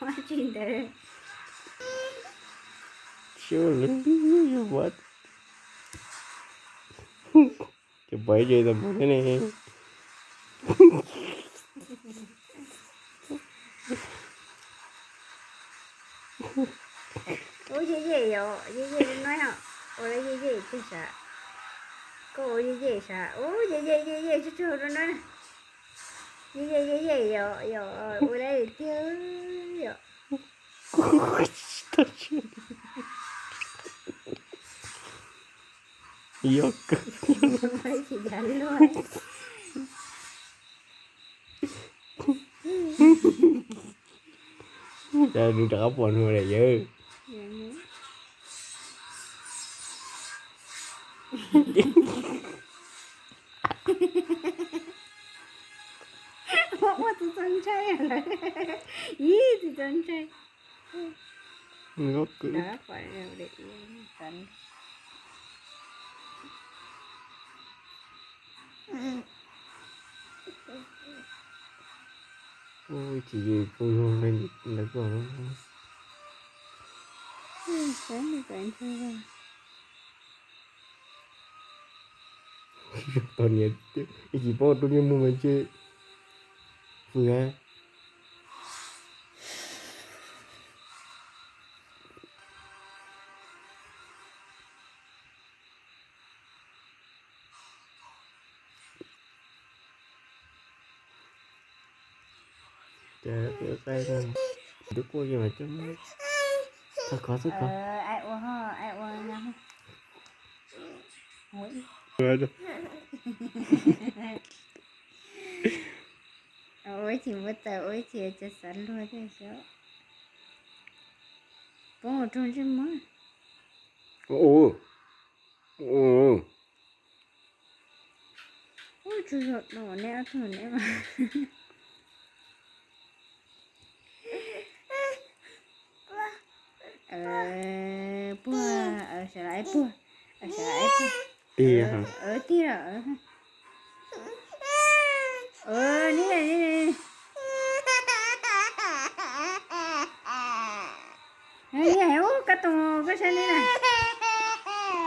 Ua tsis ntawd. Sure, what? Ces pais ces tau mus thiab ne. Ub, yej yej yom, yej yej li no yom. Ua lawv yej yej tiag sav. Koj ua yej yej sav. Ub, yej yej yej yej tsuag tsuag li no. Yej yej yej yej yom, yom, ua lawv tiag yom. Yog kawg. Cas nws rov qab pom nws lawm yawg. Ua txaus ntshai lawm. Ib txaus ntshai. Ua tsis yog kuv yug ntawd koj. Tau niam, ib tsis paub rau niag mus mas ntshe fwm. Tub kuj yog coj, txog kov txog kov. Ua ib chim muab tawm, ua ib chim tsa xav luag thiab xyov. Poob ua rau ntsej muag. Ub, tsuas yog no neb ob tug neb mas. Puag, sawv daws puag, sawv daws puag. Tig, tig lawm. Ub, koj tus koj saib ne.